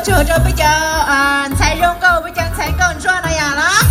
Tsuag rau peb cov ntxhais zoo nkauj, peb cov ntxhais nkauj ntsuag no yom los.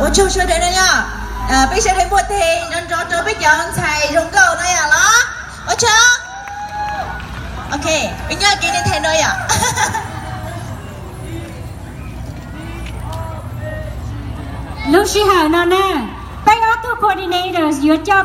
Ua tsaug sawv daws no yom. Peb sawv daws muaj tes nrov nrov rau peb cov ntxhais zoo nkauj no yom los. Ua tsaug. Ok, peb nyob kev neeg thais no yom. Lub sij hawm no na, peb ob tug coordinators yuav coj